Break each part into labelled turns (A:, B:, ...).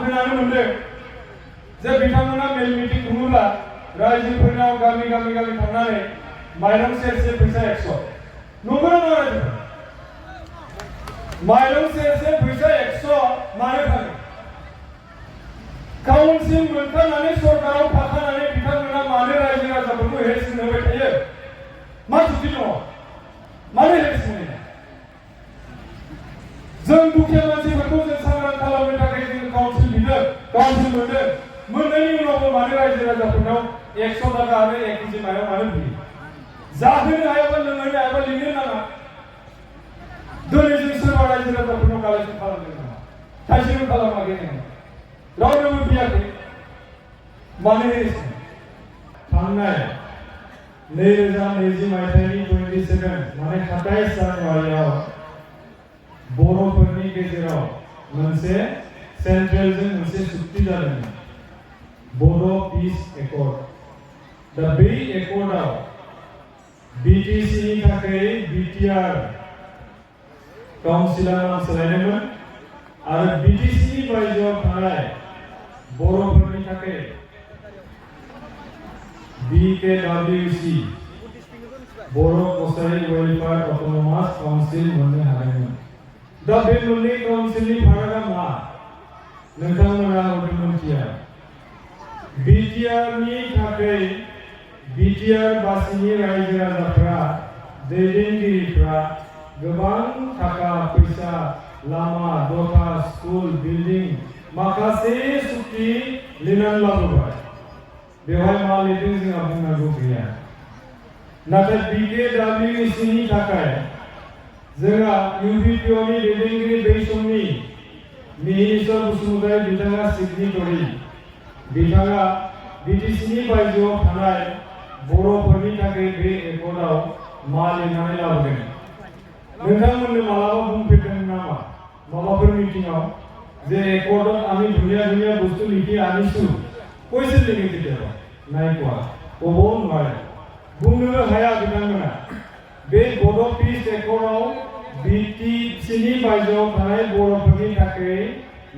A: खोनानो मोनदों जे बिथांमोना मेल मिटिं खुङोब्ला रायजोफोरनाव गामि थांनानै माइरं सेरसे फैसा 100 नंगौना नङा रायजोफोर? माइरं सेरसे फैसा 100 मानो थाङो? काउन्सिल मोनखानानै सरकाराव थाखानानै बिथांमोना मानो रायजो राजाफोरखौ हेरेसमेन्ट होबाय थायो? मा जुक्ति दङ? मानो हेरेसमेन्ट? जों दुखिया मानसिफोरखौ जों सांग्रां खालामनो थाखाय जों काउन्सिल बिदों, काउन्सिल मोनदों। मोननायनि उनावबो मानो रायजो राजाफोरनाव 100 टाका आरो 1 केजि माइरं मानो बियो? जाहोनो हायाबा लोंहोनो हायाबा लिंनो नाङा। दिनै जों सोरबा रायजो राजाफोरनाव कालेक्सन खालामदों नामा? थाइसेबो खालामाखै नोङो। रावनोबो बियाखै। मानो हेरेसमेन्ट? थांनाय 2020 मायथाइनि 27 माने 27 जानुवारियाव बर'फोरनि गेजेराव मोनसे सेन्ट्रेलजों मोनसे चुक्ति जादोंमोन, बड' पिस एकर्ड। दा बै एकर्डआव बिटिसिनि थाखाय बिटिआर काउन्सिला नाम सोलायदोंमोन आरो बिटिसिनि बायजोआव थानाय बर'फोरनि थाखाय बिकेडब्लिउसि बर' कसारि वेलफेयार अट'नमास काउन्सिल मोननो हादोंमोन। दा बे मोननै काउन्सिलनि फारागा मा? नोंथांमोना हयथ' मिथिया। बिटिआरनि थाखाय बिटिआर बासिनि रायजो राजाफ्रा दैदेनगिरिफ्रा गोबां थाखा फैसा लामा दथा स्कुल बिल्डिं माखासे सुक्ति लिरनानै लाबोबाय। बेवहाय मा लिरदों जोंहा बुंनांगौ गैया। नाथाय बिकेडब्लिउसिनि थाखाय जोंहा इउपिपिअनि दैदेनगिरि बै समनि मिहिनीश्वर बसुमतारी बिथाङा सिगनेटरि। बिथाङा बिटिसिनि बायजोआव थानाय बर'फोरनि थाखाय बे एकर्डआव मा लिरनानै लाबोदों? नोंथांमोननो मालाबा बुंफेरदों नामा माबाफोर मिटिंआव जे एकर्डआव आमी धुनिया बस्तु लिखि आनिछु? কৈছিল নেকি কেতিয়াবা? নাই কোৱা, ক'বও নোৱাৰে, बुंनोबो हाया बिथांमोना। बे बड' पिस एकर्डआव बिटिसिनि बायजोआव थानाय बर'फोरनि थाखाय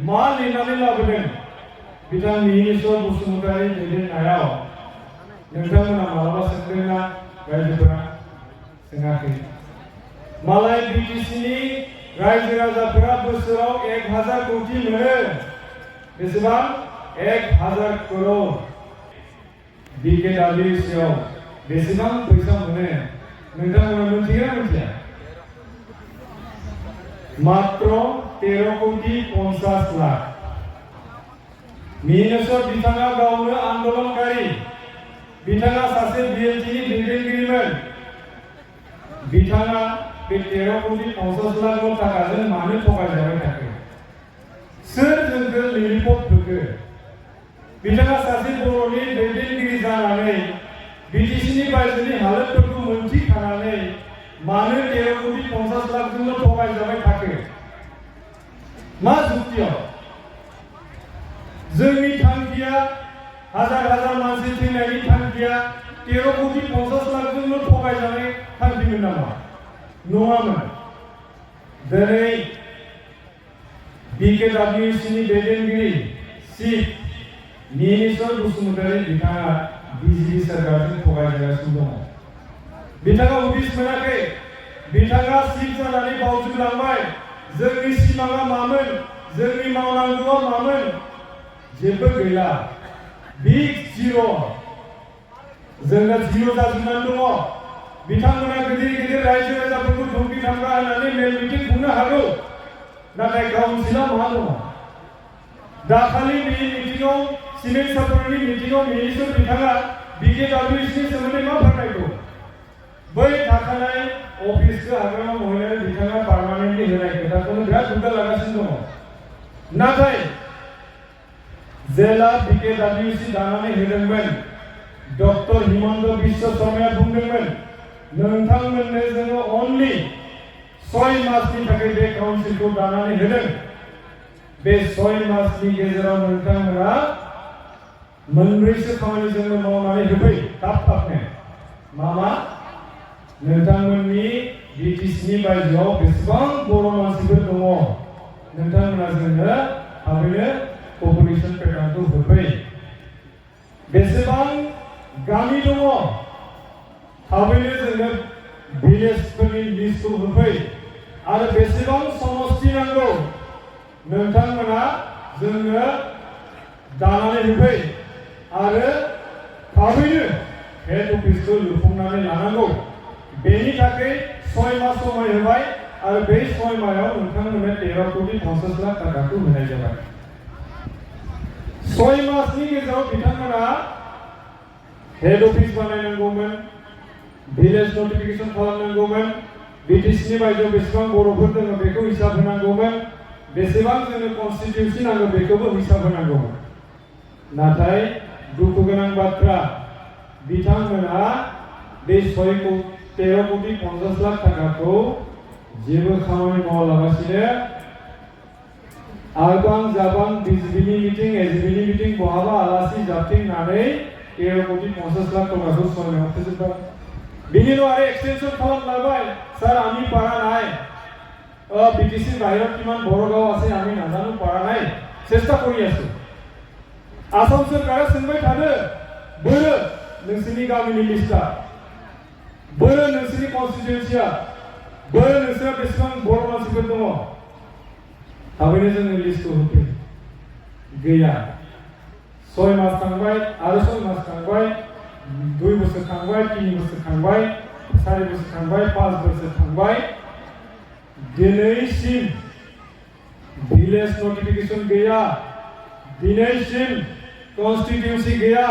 A: मा लिरनानै लाबोदों? बिथां मिहिनीश्वर बसुमतारी दैदेननायाव नोंथांमोना मालाबा सोंदोंना रायजोफोरा? सोङाखै। मालाय बिटिसिनि रायजो राजाफोरा बोसोराव 1000 कोटि मोनो। बेसेबां? 1000 करोड़। बिकेडब्लिउसिआव बेसेबां फैसा मोनो नोंथांमोना मिथिगोना मिथिया? मात्र 13 कोटि 50 लाख। मिहिनीश्वर बिथाङा गावनो आन्दोलनकारी, बिथाङा सासे बिएलटिनि दैदेनगिरिमोन। बिथाङा बे 13 कोटि 50 लाख थाखाजों मानो थगायजाबाय थाखो? सोर जोंखौ लिररिपर्ट होखो? बिथाङा सासे बर'नि दैदेनगिरि जानानै बिटिसिनि बायजोनि हालोदफोरखौ मोनथिखानानै मानो 13 कोटि 50 लाखजोंल' थगायजाबाय थाखो? मा जुक्तियाव? जोंनि थांखिया हाजार मानसि थैनायनि थांखिया 13 कोटि 50 लाखजोंल' थगायजानाय थांखिमोन नामा? नङामोन। दिनै बिकेडब्लिउसिनि दैदेनगिरि चिफ मिहिनीश्वर बसुमतारी बिथाङा बिजेपि सरकारजों थगायजागासिनो दङ। बिथाङा उदिस मोनाखै। बिथाङा चिफ जानानै बावजोबलांबाय। जोंनि सिमाङा मामोन? जोंनि मावनांगौआ मामोन? जेबो गैला। बिग जिर'। जोंना जिर' जाजोबनानै दङ। बिथांमोना गिदिर रायजो राजाफोरखौ धमकि धामका होनानै मेल मिटिं खुंनो हागौ, नाथाय काउन्सिला मा दङ? दाखालि बे मिटिंआव सिमेन्ट सापरिनि मिटिंआव मिहिनीश्वर बिथाङा बिकेडब्लिउसिनि सोमोन्दै मा फोरमायगौ? बै थाखानाय अफिसखौ हाग्रामा महिलारि बिथाङा पार्मानेन्टलि होनाय खोथाखौनो बिराद दुगा लागासिनो दङ। नाथाय जेला बिकेडब्लिउसि दानानै होदोंमोन, डक्टर हिमन्त बिश्व शर्माया बुंदोंमोन नोंथांमोननो जोङो अनलि 6 मासनि थाखाय बे काउन्सिलखौ दानानै होदों। बे 6 मासनि गेजेराव नोंथांमोना मोनब्रैसो खामानि जोंनो मावनानै होफै थाबनो। मा? नोंथांमोननि बिटिसिनि बायजोआव बेसेबां बर' मानसिफोर दङ नोंथांमोना जोंनो थाबैनो खबर गामि दङ थाबैनो जोंनो भिलेजफोरनि लिस्टखौ होफै आरो बेसेबां समस्ति नांगौ नोंथांमोना जोंनो दानानै होफै आरो थाबैनो हेड अफिसखौ लुफुंनानै लानांगौ बेनि थाखाय 6 मास समय होबाय आरो बे 6 मासाव नोंथांमोननो 13 कोटी 50 लाख थाखाखौ होनाय जाबाय 6 मासनि गेजेराव बिथांमोना हेड अफिस बानायनांगौमोन भिलेज नटिफिकेशन खालामनांगौमोन बिटिसिनि बायजोआव बेसेबां बर'फोर दङ बेखौ हिसाब होनांगौमोन बेसेबां जोंनो कन्स्टिटिउसन नांगौ बेखौबो हिसाब होनांगौमोन नाथाय दुखु गोनां बाथ्रा बिथांमोना बे 13 कोटी 50 लाख थाखाखौ जेबो खामानि मावालाबासिनो आरबां जाबां बिजिबिनि मिटिं एजिबिनि मिटिं बहाबा आलासि जाबथिंनानै 13 कोटी 50 लाख टाकाखौ समायाव फोजोबबाय बिनि उनाव आरो एक्सटेनसन खालामलायबाय স্যার আমি পারা নাই বিটিসি বাহিৰত কিমান বড় গাঁও আছে আমি নাজানো পাৰা নাই চেষ্টা কৰি আছো आसाम सरकारा सोंबाय थादो बोरो नोंसिनि गामिनि लिस्टआ बोरो नोंसिनि कन्स्टिट्युएन्सिया बोरो नोंसोरा बेसेबां बर' मानसिफोर दङ थाबैनो जोंनो लिस्टखौ होफै गैया 6 मास थांबाय आरो 6 मास थांबाय 2 बोसोर थांबाय 3 बोसोर थांबाय 4 बोसोर थांबाय 5 बोसोर थांबाय दिनैसिम भिलेज नटिफिकेशन गैया दिनैसिम कन्स्टिट्युएन्सि गैया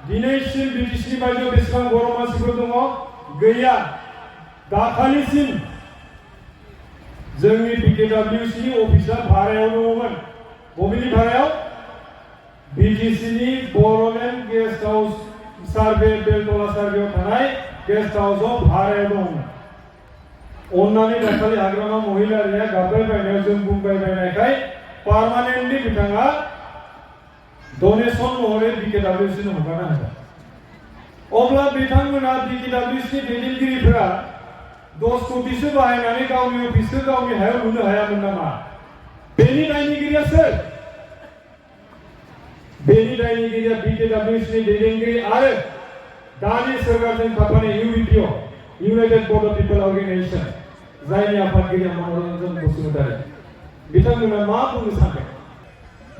A: दिनैसिम बिटिसिनि बायजोआव बेसेबां बर' मानसिफोर दङ गैया दाखालिसिम जोंनि बिकेडब्लिउसिनि अफिसा भारायाव दङमोन बबेनि भारायाव बिटिसिनि बर'लेण्ड गेस्ट हाउस सार्भे बेलतला सार्भेआव थानाय गेस्ट हाउसआव भारायाव दङमोन अन्नानै दाखालि हाग्रामा महिलारिया गाबबायबायनायाव जों बुंबायबायनायखाय पार्मानेन्टलि बिथाङा डनेशन महरै बिकेडब्लिउसिनो हगारना होबाय अब्ला बिथांमोना बिकेडब्लिउसिनि दैदेनगिरिफोरा 10 कोटीसो बाहायनानै गावनि अफिसखौ गावनि हायाव लुनो हायामोन नामा बेनि दायनिगिरिया सोर बेनि दायनिगिरिया बिकेडब्लिउसिनि दैदेनगिरि आरो दानि सरकारजों थाफानाय इउपिअ इउनाइटेड बड' पिपल अर्गेनाइजेशन जायनि आफादगिरि मनरन्जन बसुमतारी बिथांमोना मा बुंनो सानदों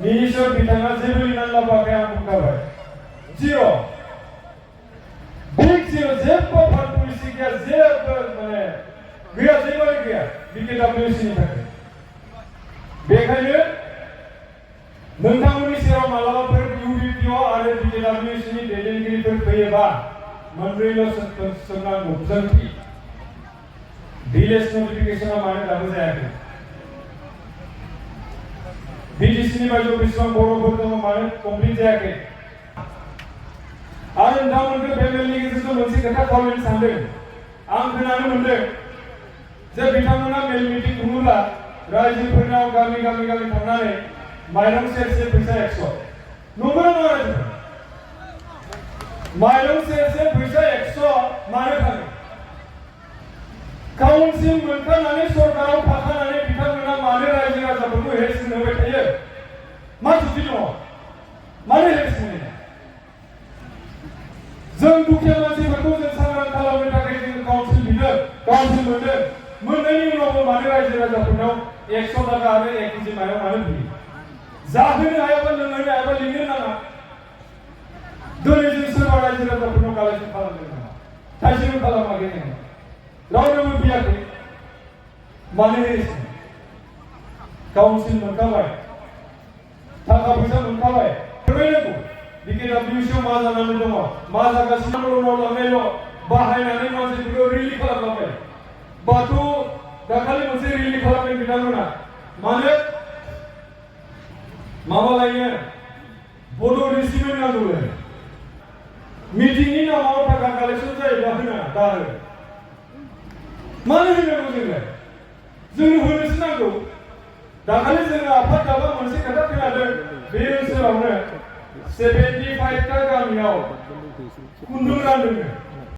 A: मिनिस्टार बिथाङा जेबो लिरनांलाबाखै आं बुंखाबाय जिर' बिग जिर' जेबो फान्ड पलिसि गैया जेबो माने गैया जेबो गैया बिकेडब्लिउसिनि थाखाय बेखायनो नोंथांमोननि सेराव मालाबाफोर इउपिअ आरो बिकेडब्लिउसिनि दैदेनगिरिफोर फैयोबा मोनब्रैल' सोंनांगौ सोंथि भिलेज नटिफिकेशना मानो दाबो जायाखै बिटिसिनि बायजोआव बेसेबां बर'फोर दङ मानो कमप्लिट जायाखै आरो नोंथांमोनखौ बे मेलनि गेजेरजों मोनसे खोथा खावलायनो सानदों आं खोनानो मोनदों जे बिथांमोना मेल मिटिं खुङोब्ला रायजोफोरनाव गामि गामि गामि थांनानै माइरं सेरसे फैसा 100 नंगौना नङा रायजोफोर माइरं सेरसे फैसा 100 मानो थाङो काउन्सिल मोनखानानै सरकाराव थाखानानै बिथांमोना मानो रायजो राजाफोरखौ हेरेसमेन्ट होबाय थायो मा जुक्ति दङ मानो हेरेसमेन्ट जों दुखिया मानसिफोरखौ जों सांग्रां खालामनो थाखाय जों काउन्सिल बिनो काउन्सिल मोनदों मोननायनि उनावबो मानो रायजो राजाफोरनाव 100 थाखा आरो 1 केजि माइरं मानो बियो जाहोनो हायाबा लोंहोनो हायाबा लिंनो नाङा दिनै जों सोरबा रायजो राजाफोरनाव कालेक्सन खालामदों नामा थाइसेबो खालामाखै जोङो रावनोबो फैयाखै मानो हेरेसमेन्ट काउन्सिल मोनखाबाय थाखा फैसा मोनखाबाय फोरमायनांगौ बिकेडब्लिउसिआव मा जानानै दङ मा जागासिनो उनाव लांनायल' बाहायनानै मानसिफोरखौ रिलिफ खालामलांबाय बाथौ दाखालि मोनसे रिलिफ खालामदों बिथांमोना मानो माबा लायनो बड' रिसिमेन्ट नांगौलाय मिटिंनि नामाव थाखा कालेक्सन जायोबा होनाङा दा हो मानो होनांगौ जोंनो होनोसो नांगौ दाखालि जोङो आफाद दाबा मोनसे खोथा खोनादों बे ओनसोलावनो 75 टा गामियाव खुन्दुं रानदोंनो